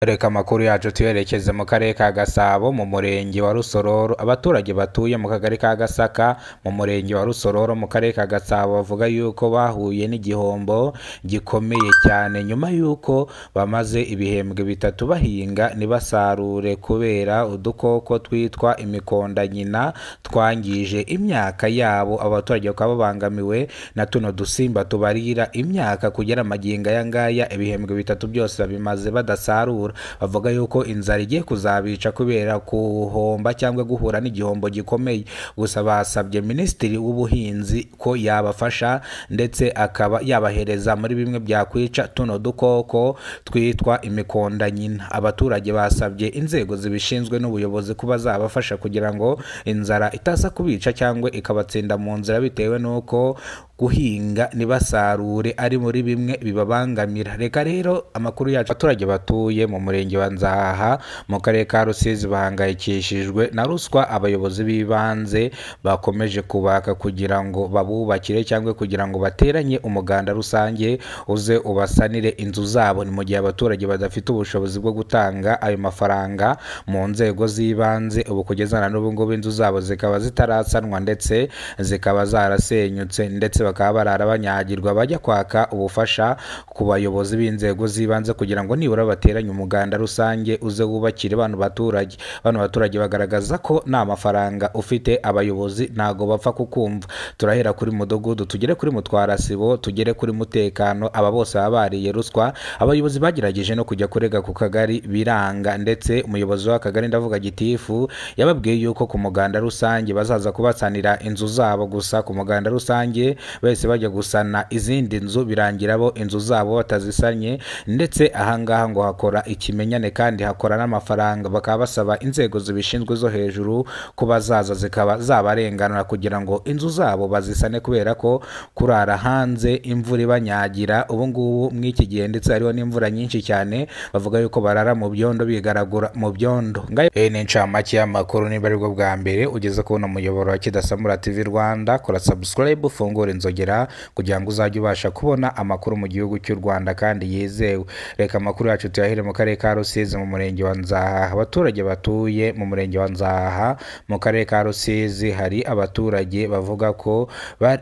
Reka amakuru yacu tuyerekeze mu karere ka Gasabo mu murenge wa Rusororo. Abaturage batuye mu kagari ka Gasaka mu murenge wa Rusororo mu karere ka Gasabo bavuga yuko bahuye n'igihombo gikomeye cyane nyuma y'uko bamaze ibihembwe bitatu bahinga ntibasarure kubera udukoko twitwa imikondanyina twangije imyaka yabo. Abaturage bakaba babangamiwe na tuno dusimba tubarira imyaka kugera magingo aya ngaya, ibihembwe bitatu byose babimaze badasarura. Bavuga yuko inzara igiye kuzabica kubera kuhomba cyangwa guhura n'igihombo gikomeye. Gusa basabye Minisitiri w'Ubuhinzi ko yabafasha ndetse akaba yabahereza muri bimwe byakwica tuno dukoko twitwa imikondanyina. Abaturage basabye inzego zibishinzwe n'ubuyobozi kuba zabafasha kugira ngo inzara itaza kubica cyangwa ikabatsinda mu nzira, bitewe n'uko guhinga ntibasarure ari muri bimwe bibabangamira. Reka rero amakuru yacu. Abaturage batuye mu murenge wa Nzaha mu karere ka Rusizi bahangayikishijwe na ruswa abayobozi b'ibanze bakomeje kubaka kugira ngo babubakire cyangwa kugira ngo bateranye umuganda rusange uze ubasanire inzu zabo. Ni mu gihe abaturage badafite ubushobozi bwo gutanga ayo mafaranga mu nzego z'ibanze. Ubu kugeza na n'ubu ngubu inzu zabo zikaba zitarasanwa ndetse zikaba zarasenyutse, ndetse bakaba barara banyagirwa bajya kwaka ubufasha ku bayobozi b'inzego z'ibanze kugira ngo nibura bateranye umuganda rusange uze wubakire bano baturage. Bano baturage bagaragaza ko nta mafaranga ufite abayobozi ntago bapfa kukumva. Turahera kuri mudugudu, tugere kuri mutwarasibo, tugere kuri mutekano, aba bose baba bariye ruswa. Abayobozi bagerageje no kujya kurega ku kagari biranga, ndetse umuyobozi w'akagari, ndavuga gitifu, yababwiye yuko ku muganda rusange bazaza kubasanira inzu zabo. Gusa ku muganda rusange bahise bajya gusana izindi nzu, birangira bo inzu zabo batazisanye. Ndetse ahangaha ngo hakora ikimenyane kandi hakora n'amafaranga. Bakaba basaba inzego zibishinzwe zo hejuru ko bazaza zikaba zabarenganura kugira ngo inzu zabo bazisane, kubera ko kurara hanze imvura ibanyagira ubu ngubu mw'iki gihe, ndetse hariho n'imvura nyinshi cyane, bavuga yuko barara mu byondo bigaragura mu byondo. Ni incamake y'amakuru. Niba aribwo bwa mbere ugeze kubona umuyoboro wa Kidasamura TV Rwanda, kora subscribe, ufungure inzogera kugira ngo uzajye ubasha kubona amakuru mu gihugu cy'u Rwanda kandi yizewe. Reka amakuru yacu tuyahere mu karere ka Rusizi mu murenge wa Nzaha. Abaturage batuye mu murenge wa Nzaha mu karere ka Rusizi, hari abaturage bavuga ko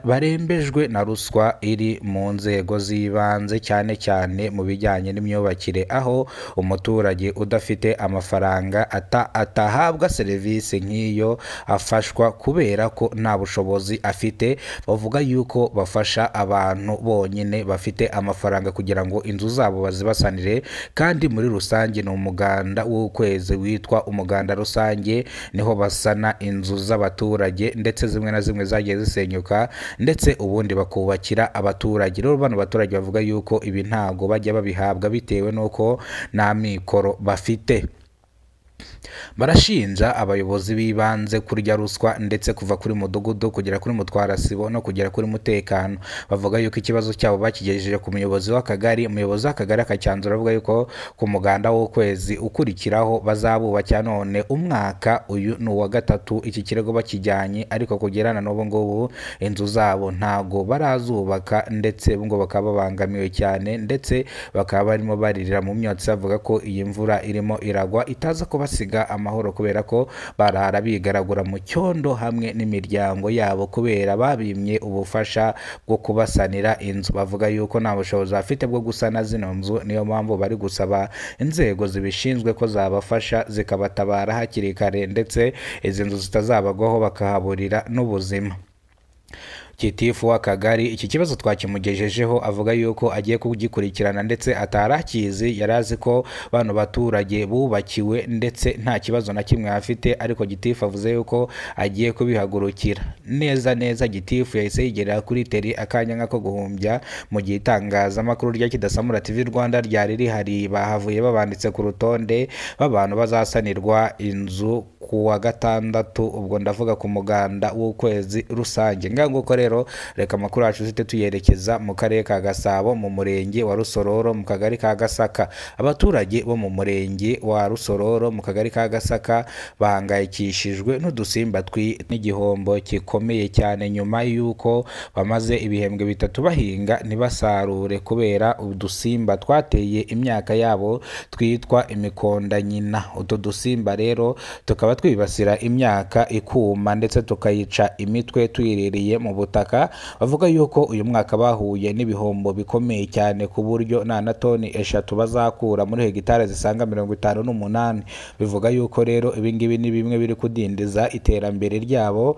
barembejwe na ruswa iri mu nzego z'ibanze, cyane cyane mu bijyanye n'imyubakire, aho umuturage udafite amafaranga atahabwa serivisi nk'iyo afashwa kubera ko nta bushobozi afite. Bavuga yuko bafasha abantu bonyine bafite amafaranga kugira ngo inzu zabo bazibasanire, kandi muri rusange ni umuganda w'ukwezi witwa umuganda rusange, niho basana inzu z'abaturage ndetse zimwe na zimwe zagiye zisenyuka, ndetse ubundi bakubakira abaturage. Rero bano baturage bavuga yuko ibi ntago bajya babihabwa bitewe n'uko nta mikoro bafite. Barashinja abayobozi b'ibanze kurya ruswa, ndetse kuva kuri mudugudu kugera kuri mutwarasibo no kugera kuri mutekano. Bavuga yuko ikibazo cyabo bakigejeje ku muyobozi w'akagari, umuyobozi w'akagari akacyanzura avuga yuko ku muganda w'ukwezi ukurikiraho bazabubakira. None umwaka uyu ni uwa gatatu iki kirego bakijyanye, ariko kugerana n'ubu ngubu inzu zabo ntago barazubaka, ndetse ngo bakaba babangamiwe cyane, ndetse bakaba barimo baririra mu myotsi bavuga ko iyi mvura irimo iragwa itaza kubasiga amahoro, kubera ko barara bigaragura mu cyondo hamwe n'imiryango yabo kubera babimye ubufasha bwo kubasanira inzu. Bavuga yuko nta bushobozi bafite bwo gusana zino nzu, niyo mpamvu bari gusaba inzego zibishinzwe ko zabafasha zikabatabara hakiri kare, ndetse izi nzu zitazabagwaho bakahaburira n'ubuzima. Gitifu w'akagari iki kibazo twakimugejejeho, avuga yuko agiye kugikurikirana ndetse atarakizi, yari azi ko bano baturage bubakiwe ndetse nta kibazo na kimwe afite, ariko gitifu avuze yuko agiye kubihagurukira neza neza. Gitifu yahise yigerera kuri teri akanya nk'ako guhumbya, mu gihe itangazamakuru rya Kidasamura TV Rwanda ryari rihari. Bahavuye babanditse ku rutonde b'abantu bazasanirwa inzu ku wa gatandatu, ubwo ndavuga ku muganda w'ukwezi rusange. Nguko rero reka amakuru yacu zite tuyerekeza mu karere ka Gasabo mu murenge wa Rusororo mu kagari ka Gasaka. Abaturage bo mu murenge wa Rusororo mu kagari ka Gasaka bahangayikishijwe n'udusimba n'igihombo gikomeye cyane nyuma y'uko bamaze ibihembwe bitatu bahinga ntibasarure kubera udusimba twateye imyaka yabo twitwa imikondanyina. Utu dusimba rero tukaba twibasira imyaka ikuma ndetse tukayica imitwe tuyiririye mu butaka. Bavuga yuko uyu mwaka bahuye n'ibihombo bikomeye cyane ku buryo nta na toni 3 bazakura muri hegitari zisaga 58. Bivuga yuko rero ibingibi ni bimwe biri kudindiza iterambere ryabo.